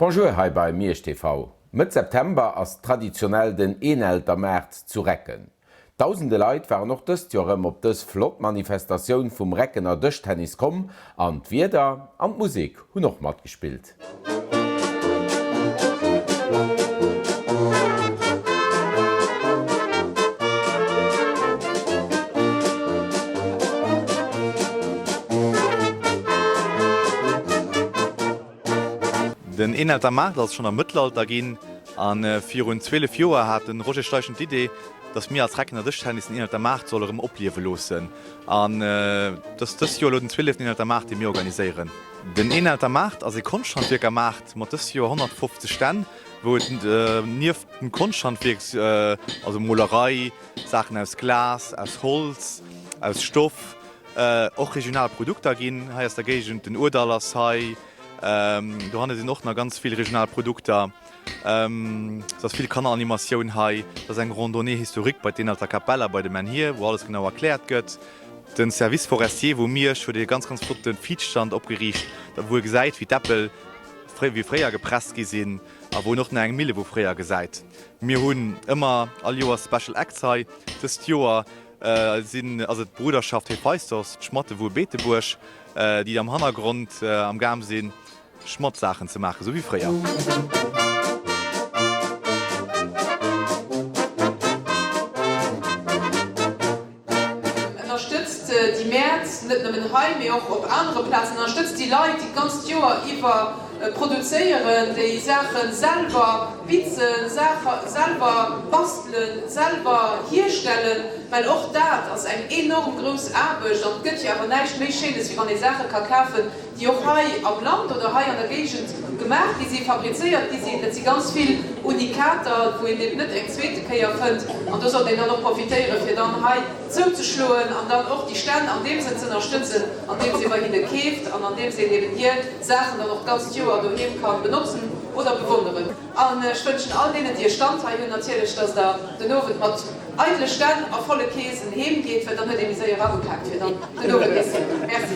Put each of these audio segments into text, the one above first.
Bonjour hei bei Miersch TV. Mëtt September ass traditionell den Eenelter Maart zu Recken. Dausende Leit waren och dëst Joer erëm op dës flott Manifestatioun vum Reckener Dëschtennis komm an d'Wieder an d'Musek hunn och matgespillt. Den Eenelter Maart ass schonn am Mëttelalter ginn a virun 12 Joer hat de Roger Steichen d'Idee, dass mir als Reckener Dëschtennis den Eenelter Maart solle rëm opliewe loossen. An et ass dëst Joer elo den zwieleften Eenelter Maart, dee mir organiséieren. Den Eenelter Maart ass ee Konschthandwierkermaart mat dëst Joer 150 Stänn, wou et nieft dem Konschthandwierk, also Molerei, Saachen aus Glas, aus Holz, aus Stoff, och regional Produkter ginn. Hei aus der Géigend, den Ourdall ass hei, dohanne sinn och nach ganz vill regional Produkter. Et ass vill Kanneranimatioun hei. Et ass eng Randonnée historique bei d'Eenelter Kapell a bei de Menhir, wou alles genau erkläert gëtt. De Service forestier vu Miersch huet ee ganz, ganz flotte Feedstand opgeriicht, wou e gesäit, wéi d'Äppel wéi fréier gepresst gi sinn a wou en och nach eng Mille vu fréier gesäit. Mir hunn ëmmer all Joers Special Acts hei. Dëst Joer sinn ass et d'Bruderschaft Hephaistos, d'Schmatte vu Beetebuerg, déi am Hannergrond am Gaang sinn, Schmatt-Saachen ze maachen, sou wéi fréier. Ënnerstëtzt déi Mäert, net nëmmen hei, mee och op anere Plazen. Ënnerstëtzt déi Leit, déi d'ganzt Joer iwwer produzéieren, déi Saache selwer bitzen, Saache selwer bastelen, selwer hierstellen, well och dat ass eng enorm grouss Aarbecht an et gëtt jo awer näischt méi Schéines, wéi wann ee Saache ka kafen, déi och hei am Land oder hei an der Géigend gemaach gi sinn, fabrizéiert gi sinn. Dat si ganz vill Unikater, wou een eben net eng zweete Kéier fënnt. An do sollt een dann och profitéieren, fir dann hei zouzeschloen an dann och déi Stänn an deem Sënn z'ënnerstëtzen, andeems ee bei hinne keeft an andeems een eben hir Saachen dann och d'ganzt Joer doheem ka benotzen oder bewonneren. An ech wënschen all deenen, déi e Stand hei hunn, natierlech, dass Der den Owend mat eidele Stänn a volle Keesen heem geet, well dann huet ee méi séier agepaakt fir dann den Owendiessen. Merci.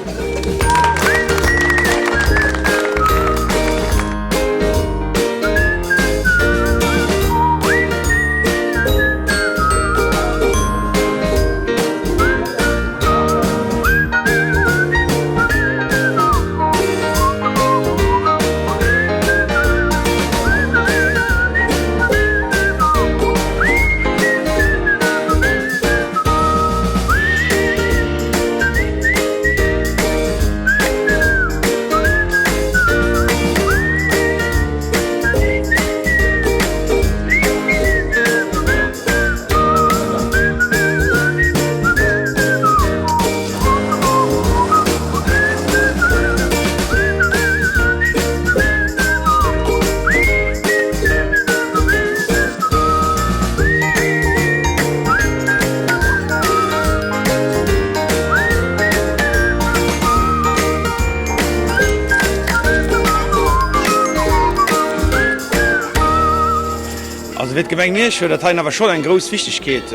Also fir d'Gemeng Miersch huet dat heien awer schonn eng grouss Wichtegkeet.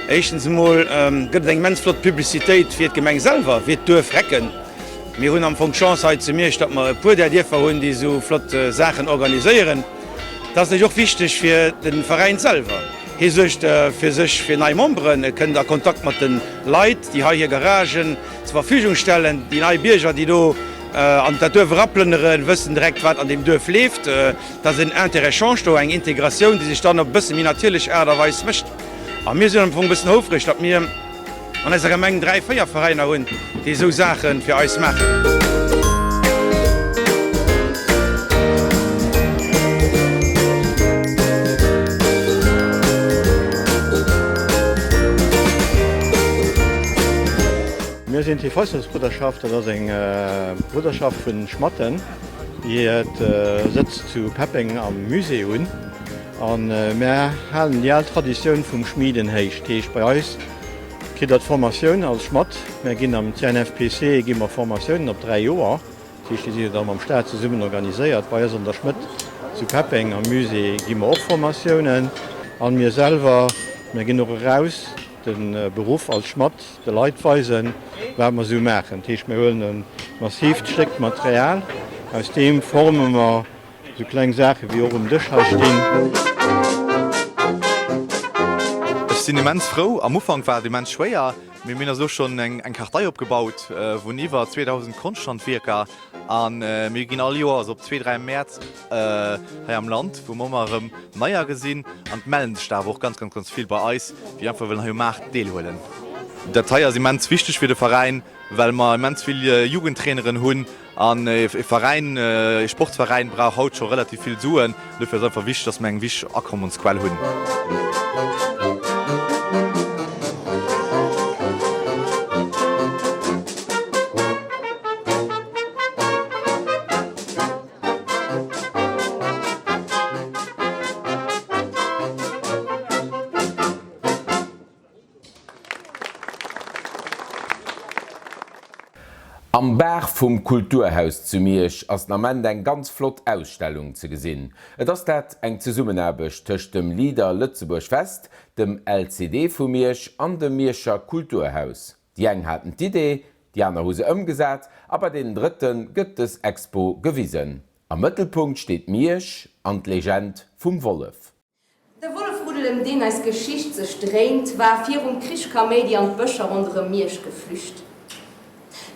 Éischtens emol gëtt et eng immens flott Publicitéit fir d'Gemeng selwer, fir d'Duerf Recken. Mir hunn am Fong d'Chance hei zu Miersch, datt mer e puer där Dierfer hunn, déi esou flott Saachen organiséieren. Dat ass natierlech och wichteg fir de Veräin selwer. Hie suergt fir sech fir nei Memberen, e kënnt a Kontakt mat de Leit, déi hei hir Garagen zur Verfügung stellen. Déi nei Bierger, déi do an dat Duerf eraplënneren, wëssen direkt, wat an deem Duerf leeft. Et ass en Interéchange do, eng Integratioun, déi sech dann op e bësse méi natierlech Aart a Weis mécht. A mir sinn am Fong e bëssen houfreg, datt mir an eiser Gemeng 3, 4 Veräiner hunn, déi esou Saache fir eis maachen. Mir sinn d'Hephaistos-Brudderschaft. Dat ass eng Brudderschaft vun Schmatten, déi hiert Sëtz zu Peppeng am Musée hunn. A mär halen déi al Traditioun vum Schmieden héich. Dat heescht, bei eis kritt der d'Formatioun als Schmadd. Mär ginn am CNFPC gi mer Formatiounen op 3 Joer. Dat heescht, déi si jo da mam Staat zesummen organiséiert. Bei eis an der Schmëdd zu Peppeng am Musée gi mer och Formatiounen. A mir selwer, mär ginn och eraus de Beruff als Schmadd de Leit weisen, wat mer esou maachen. Dat heescht, mir huelen e massiivt Stéck Material, aus deem forme mer. Sou kleng Saachen wéi och um Dësch hei stinn. Ech sinn immens frou. Am Ufank war et immens schwéier, mee mir hunn elo schonn eng Kartei opgebaut vun iwwer 2.000 Konschthandwierker a mir ginn all Joers op zwee, dräi Mäert hei am Land, wou mer ëmmer erëm neier gesinn an et mellen sech der awer och ganz, ganz, ganz vill bei eis, déi einfach wëllen hei um Maart deelhuelen. Dat hei ass immens wichteg fir de Veräin, well mer immens vill Jugendtraineren hunn an e Veräin, e Sportsveräin brauch haut scho relativ vill Suen. Dofir ass et einfach wichteg, dass mer eng wichteg Akommensquell hunn. Am Bar vum Kulturhaus zu Miersch ass den Ament eng ganz flott Ausstellung ze gesinn. Et ass dat eng Zesummenaarbecht tëscht dem Leader Lëtzebuerg West, dem LCD vu Miersch an dem Mierscher Kulturhaus. Déi eng haten d'Idee, déi aner hu se ëmgesat a bei deenen Drëtte gëtt dës Expo gewisen. Am Mëttelpunkt steet Miersch an d'Legend vum Wollef. De Wollefruddel, ëm deen eis Geschicht sech dréint, war virum Krich Kaméidi an d'Bëscher ronderëm Miersch geflücht.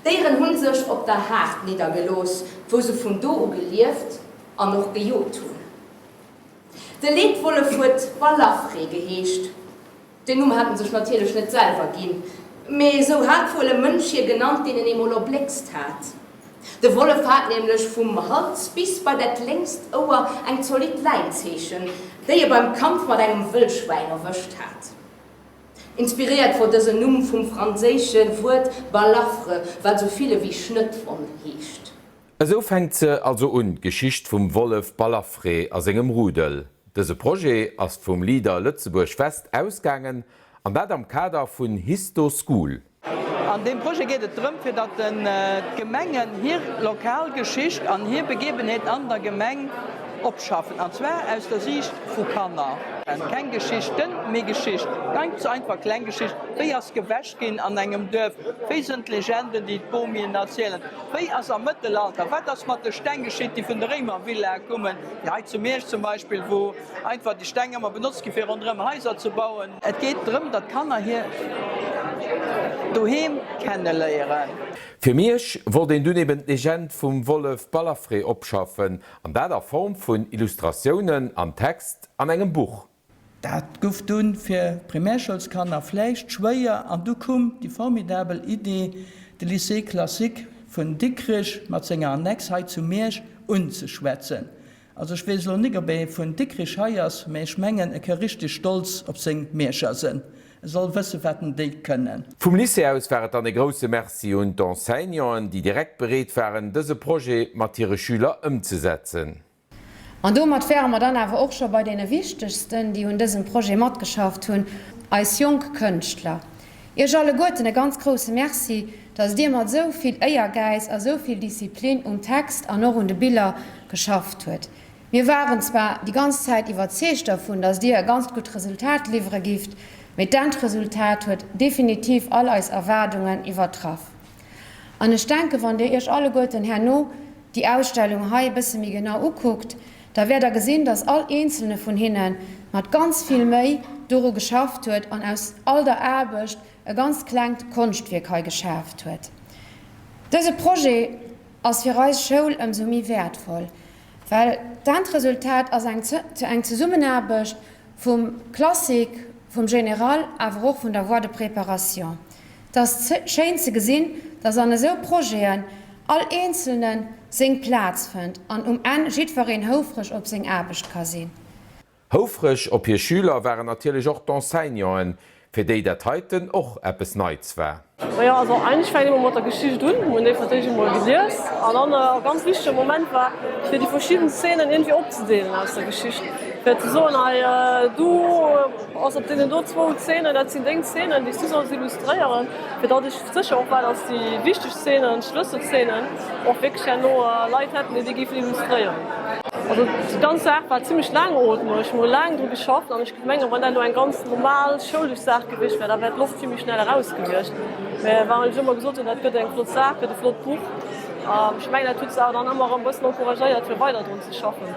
D'Déieren hu sech op der Haard niddergelooss, wou se vun do u gelieft an och gejot hunn. De Leetwollef huet Balafré geheescht. Deen Numm hat en sech natierlech net selwer ginn, mee esou hat wuel e Mënsch hie genannt, deen en eemol erbléckst hat. De Wollef hat nämlech vum Hals bis bei dat lénkst Ouer eng zolidd Läinzeechen, déi e beim Kampf mat engem Wëllschwäin erwëscht hat. Inspiréiert wor dësen Numm vum franséische Wuert balafre, wat esou vill ewéi Schnëttwonn heescht. Esou fänkt se also un, d'Geschicht vum Wollef Balafré a sengem Rudel. Dëse Projet ass vum Leader Lëtzebuerg West ausgaangen, an dat am Kader vun Histo School. An deem Projet geet et drëm, fir datt d'Gemengen hir lokal Geschicht an hir Begebenheeten an der Gemeng opschaffen, an zwar aus der Siicht vu Kanner. Keng Geschichten, mee Geschicht. Ganz einfach kleng Geschicht, Wéi ass gewäsch ginn an engem Duerf? Wéi sënn d'Legenden, déi d'Bomien erzielen? Wéi ass am Mëttelalter, wat ass mat de Steng geschitt, déi vun de Réimervillae kummen, wéi hei zu Miersch zum Beispill, wou einfach déi Steng ëmmer benotzt gi fir ronderëm Haiser ze bauen. Et geet drëm, datt d'Kanner hir Doheem kenneléieren. Fir Miersch wollt een dunn eben d'Legend vum Wollef Balafré opschaffen, an dat a Form vun Illustratiounen an Text an engem Buch. Dat guff dunn fir Primärschoulskanner vläicht schwéier an du kumm déi formidabel Idee, de Lycée classique vun Dikrich mat senger Annex hei zu Miersch unzeschwätzen. Also ech weess elo nik, ob ee vun Dikrich hei ass, mä ech mengen, e ka richteg stolz op seng Mierscher sënn. E soll wëssen, wat en déi kënnen. Vum Lycée aus war et dann e grousse Merci un d'Enseignanten, déi direkt bereet waren, dëse Projet mat hire Schüler ëmzesetzen. An domat wäre mer dann awer och scho bei deene Wichtegsten, déi un dësem Projet matgeschafft hunn, eis jonk Kënschtler. Iech alleguerten e ganz grousse Merci, dass Dir mat esou vill Éiergäiz a sou vill Disziplin um Text an och un de Biller geschafft huet. Mir waren zwar déi ganz Zäit iwwerzeegt dervun, dass Dir e ganzt gutt Resultat liwwere gifft, mee d'Endresultat huet definitiv all eis Erwaardungen iwwertraff. An ech denken, wann Dir Iech alleguerten herno déi Ausstellung hei e bësse méi genau ukuckt, da wäert Der gesinn, dass all eenzelne vun hinne mat ganz vill Méi doru geschafft huet an aus all der Aarbecht e ganz klengt Konschtwierk hei geschaaft huet. Dëse Projet ass fir eis Schoul ëmsou méi wäertvoll, well d'Endresultat ass eng eng Zesummenaarbecht vum Classique, vum Général, awer och vun der Voie de préparation. Et ass schéin ze gesinn, dass an esou Projeten all Eenzelne seng Plaz fënnt an um Enn jiddwereen houfreg op seng Aarbecht ka sinn. Houfreg op hir Schüler waren natierlech och d'Enseignanten, fir déi dat heiten och eppes Neits war. Majo, also eigentlech fänkt een emol mat der Geschicht un. Mir hunn déi fir d'éischt emol gelies an dann e ganz wichtege Moment war, fir déi verschidden Szenen iergendwéi opzedeelen aus der Geschicht, fir ze soen, hei du bass op deenen do zwou Szenen, dat sinn deng Szenen, déi s du solls illustréieren, fir datt ech sécher och war, datt déi wichteg Szenen, d'Schlësselszenen och wierklech herno Leit hätten, déi déi géifen illustréieren. Also déi ganz Saach war zimmlech laangootmeg, mir hu laang dru geschafft an ech mengen, wann dat elo eng ganz normal schoulesch Saach gewiescht wär, da wär d'Loft vill méi schnell eraus gewiescht. Mä well ech ëmmer gesot hunn, dat gëtt eng flott Saach, gëtt e flott Buch. An ech mengen, dat huet se awer dann ëmmer erëm e bëssen encouragéiert, fir weider drun ze schaffen.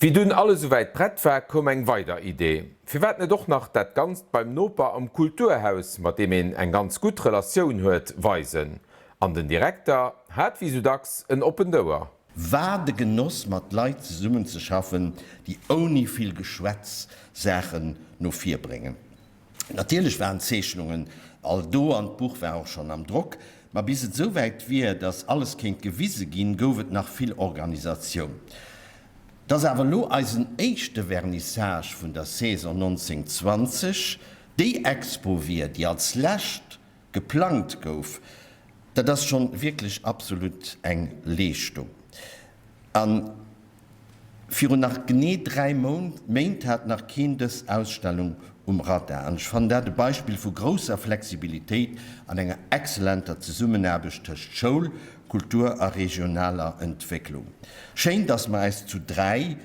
Wéi dunn alles esouwäit prett war, koum eng weider Idee, Firwat net och nach dat Ganzt beim Noper am Kulturhaus, mat deem een eng ganz gutt Relatioun huet, weisen? An den Direkter hat wéi sou dacks en oppent Ouer. Wat e Genoss mat Leit zesummen ze schaffen, déi ouni vill Geschwätz Saachen no vir bréngen. Natierlech waren d'Zeechnungen all do an d'Buch war och schonn am Drock, ma bis et esouwäit wier, dass alles kéint gewise ginn, gouf et nach vill Organisatioun. Dass awer elo eisen éischte Vernissage vun der Saison 1920 déi Expo wier, déi als lescht geplangt gouf, dat ass schonn wierklech absolut eng Leeschtung. A virun nach genee 3 Méint hat nach keen dës Ausstellung um Radar. An ech fannen dat e Beispill vu grousser Flexibilitéit an enger exzellenter Zesummenaarbecht tëscht Schoul, Kultur a regionaler Entwécklung. Schéin, dass mer äis zu 3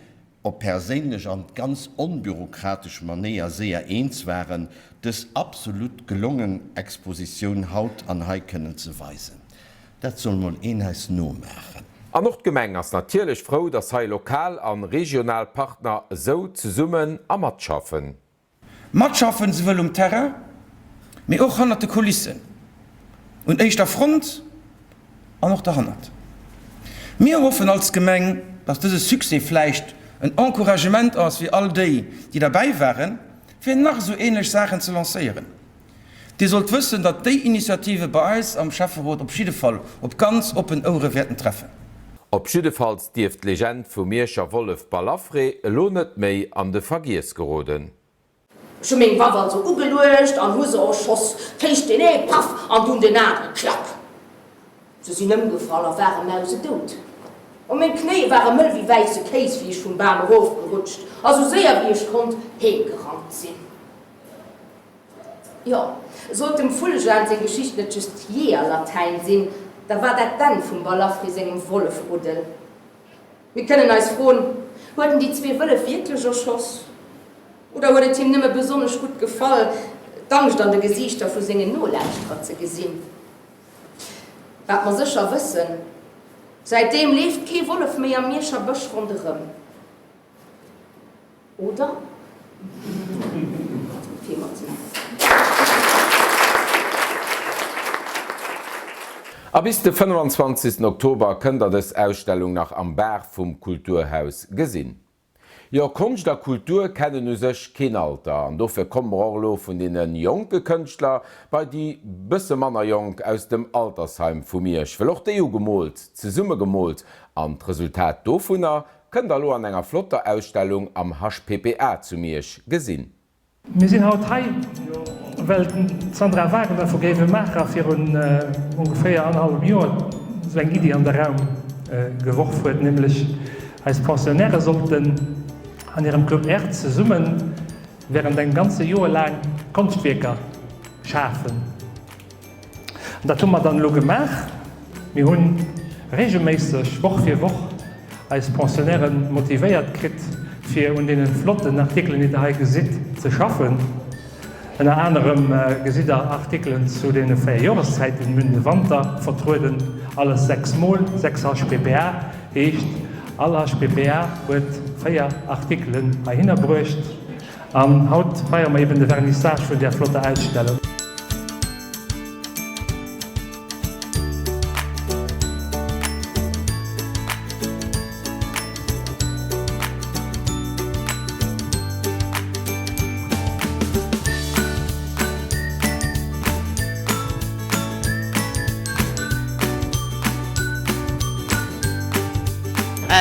op perséinlech an ganz onbürokratesch Manéier séier eens waren, dës absolut gelongen Expositioun haut an hei kënnen ze weisen. Dat soll mol een eis nomaachen. An och d'Gemeng ass natierlech frou, dass hei lokal an regional Partner esou zesummen a matschaffen. Matschaffen, souwuel um Terrain, mee och hannert de Kulissen, un éischter Front an och derhannert. Mir hoffen als Gemeng, dass dëse Succès vläicht en Encouragement ass fir all déi, déi derbäi waren, fir nach esou ähnlech Saachen ze lancéieren. Dir sollt wëssen, datt déi Initiative bei eis am Schäfferot op jidde Fall op ganz oppen Ouere wäerten treffen. Op jiddefalls dierf d'Legend vum Mierscher Wollef Balafré elo net méi an de Vergiess geroden. Ech hu meng Waff also ugeluecht an hu se erschoss. D'éischt deen ee, paff, an dunn den aneren, klapp. Se sinn ëmgefall a ware mausedout. O meng Knéie ware mëll wéi wäisse Kéis, wéi ech vum Bam erofgerutscht a sou séier wéi ech konnt heemgerannt sinn. Jo, sollt dem Vullejaan seng Geschicht net just Jeeërlatäin sinn, da war dat d'Enn vum Balafré sengem Wollefruddel. Mir kënnen eis froen, Huet en déi zwee Wëllef wierklech erschoss? Oder huet et him nëmme besonnesch gutt gefall, d'Angscht an de Gesiichter vu sengen Nolauschterer ze gesinn? Wat mer sécher wëssen, Säitdeem leeft kee Wollef méi am Mierscher Bësch ronderëm. Oder? Villmools Merci. A bis de 25 Oktober kënnt der dës Ausstellung nach am Bar vum Kulturhaus gesinn. Jo, Konscht a Kultur kennen u sech keen Alter an dofir komme mer och elo vun deene jonke Kënschtler bei déi bësse manner jonk aus dem Altersheim vu Miersch, well och déi hu gemoolt, zesumme gemoolt an d'Resultat dovunner Kënnt der elo an enger flotter Ausstellung am HPPA zu Miersch gesinn. Mir sinn haut hei, well d'Sandra Wagner vu Gréiwemaacher virun ongeféier annerhallwem Joer esou eng Iddi an de Raum geworf huet, nämlech eis Pensionnairë sollten an hirem Club R zesumme während engem ganze Joer laang Konschtwierker schafen. An dat hu mer dann elo gemaach. Mir hu regelméisseg, Woch fir Woch, eis Pensionnairë motivéiert kritt, fir un deene flotten Artikelen, déi Der hei gesitt, ze schaffen. Ënner anerem gesitt Der Artikelen zu deene 4 Joreszäiten. Mir hunn de Wanter vertrueden, alles 6 mol 6 HPPA, heescht all HPPA huet 4 Artikelen heihinner bruecht. An haut feiere mer eben de Vernissage vun där flotter Ausstellung.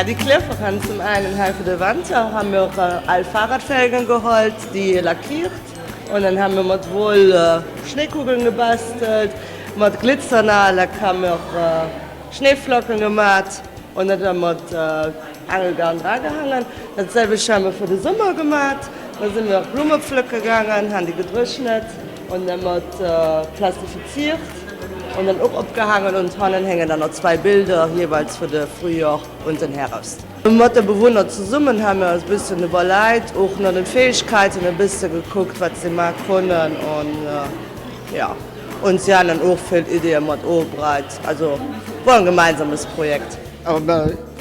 Die Klefferhand zum einen hei fir de Wanter ha mir och al Fahrradfelgen geholt, déi lackiert und dann ha mir mat Woll Schneekugeln gebastelt, mat Glitzernalack ha mir Schneeflocken gemat und dat da mat Angelgarn dra gehangen. Dat selwecht ha mir fir de Summer gemat, da si mir Blumme pflëcke gaangen, han déi gedréchnet und da mat plastifiziert und dann och opgehangen und hannen hängen dann nach zwei Bilder jeweils fir de Frühjahr und den Herbst. Mat de Bewunner zesummen ha mir eis e bëssen iwwerleit, och no den Fähigkeiten e bësse gekuckt wat se maa konnen an jo. Und sie han dann och vill Ideeë mat ugebreit. Also wor en gemeinsames Projekt.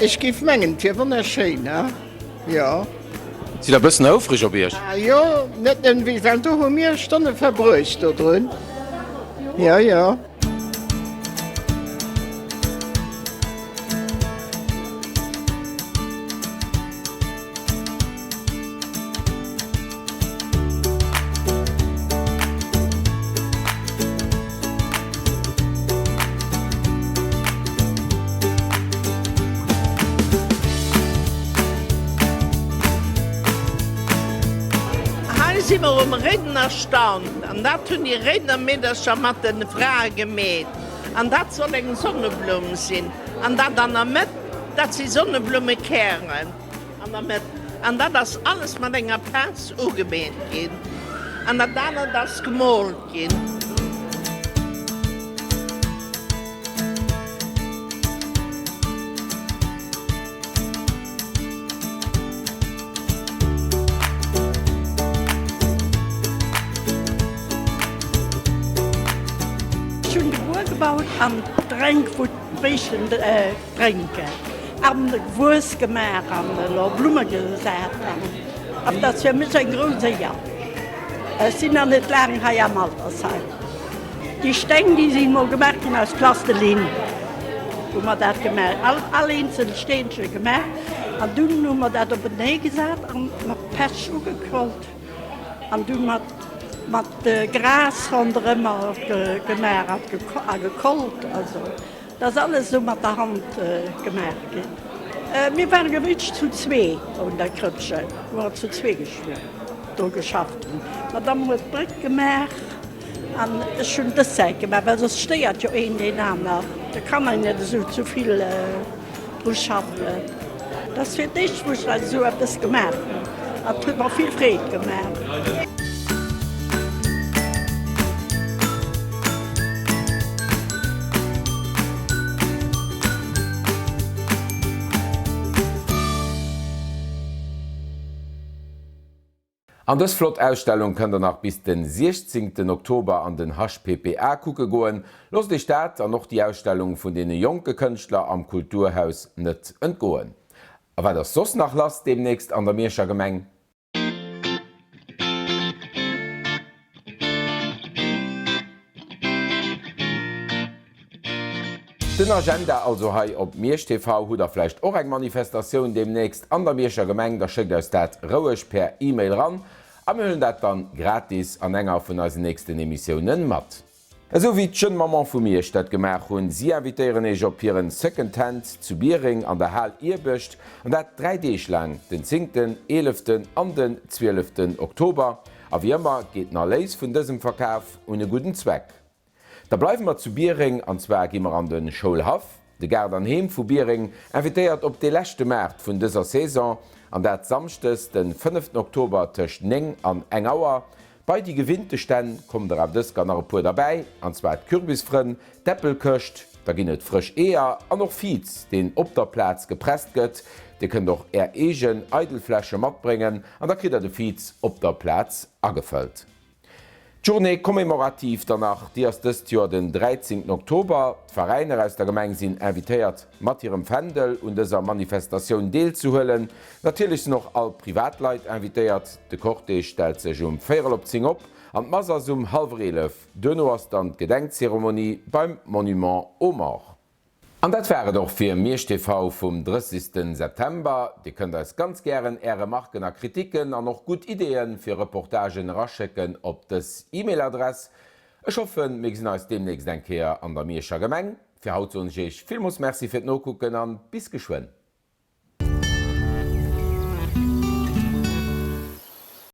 Ech géif mengen, et wier wonnerschéin, he? Jo. Sidd der bëssen houfreg op iech? Jo, net nëmmen, well do hu mir Stonne verbruecht dodrun. Jo, jo. Hei si mer um Réidener Stand an dat hunn déi Réidener Meedercher mat de Frae gemeet. An dat soll eng Sonneblumm sinn. An dat an der Mëtt, dat si Sonneblummekären an der Mëtt. An dat ass alles mat enger Pince ugemeet ginn. An dat anert ass gemoolt ginn. Ech hunn de Buer gebaut an d'Tränk wou d'Béischten drénken an de Wues gemaach an elo Blumme gesat an dat ass fir mech eng grouss Éier. Ech sinn nach net laang hei am Altersheim. Déi Steng déi sinn mol gemaach ginn aus Plastelin hu mer dat gemaach, all all eenzel Steenche gemaach an dunn hu mer dat openee gesat an mat Pech ugekrollt an dunn mat mat Gras ronderëmmer gemaach a gekollt. Also dat ass alles esou mat der Hand gemaach ginn. Mir ware gewéinlech zu zwee un der Krëppchen, wou mer zu zwee do geschafft hunn. D'Madame huet d'Bréck gemaach. An ech hunn dës Säit gemaach, well soss stéiert jo een deen aner. Da kann een net esou zu vill dru schaffen. Dat ass fir d'éischt, wou ech esou eppes gemaach hunn. An et huet mer vill Freed gemaach. An dës flott Ausstellung kënnt der nach bis den 16 Oktober an den HPPA kucke goen. Loosst iech dat an och déi Ausstellung vun deene jonke Kënschtler am Kulturhaus net entgoen. A wat ass soss nach lass deemnächst an der Mierscher Gemeng? Den Agenda also hei op Miersch TV. Hutt der vläicht och eng Manifestatioun deemnächst an der Mierscher Gemeng, da schéckt eis dat roueg per E-Mail ran a mir huelen dat dann gratis an enger vun eisen nächsten Emissiounen mat. Esou wéi d'Jeunes Mamans vu Miersch dat gemaach hunn. Si invitéieren Iech op hiren Second Hand zu Biereng an der Hal Iewescht an dat 3 Deeg laang, den zéngten, eeleften an den zwieleften Oktober. A wéi ëmmer geet den Erléis vun dësem Verkaf un e gudden Zweck. Da bleiwe mer zu Biereng, an zwar gi mer an de Schoulhaff. De Gaart an Heem vu Biereng invitéiert op dee leschte Maart vun dëser Saison, an dat Samschdes den fënneften Oktober tëscht 9 an eng Auer. Bei déi gewinnte Stänn kommen der awer dës gar nach e puer derbäi, an zwar d'Kürbisfrënn, d'Äppelkëscht, da ginn et frësch Eeër an och Viz, deen op der Plaz gepresst gëtt. Dir kënnt och är eegen eidel Fläsche matbréngen an da kritt der de Viz op der Plaz agefëllt. D'Journée commémorative dann nach, déi ass dëst Joer den 13 Oktober. D'Veräiner aus der Gemeng sinn invitéiert mat hirem Fändel un dëser Manifestatioun deelzehuelen. Natierlech sinn och all Privatleit invitéiert. De Cortège stellt sech um véierel op 10 op an d'Mass ass um hallwer 11. Duerno ass dann d'Gedenkzeremonie beim Monument aux Morts. An dat war et och fir Miersch TV vum 30. September. Dir kënnt eis ganz gären Är Remarken a Kritiken an och gutt Ideeën fir Reportagen eraschécken op dës E-Mail-Adress. Ech hoffen mir gesinn eis deemnächst eng Kéier an der Mierscher Gemeng. Fir haut soen ech Iech villmols Merci fir d'Nokucken an bis geschwënn.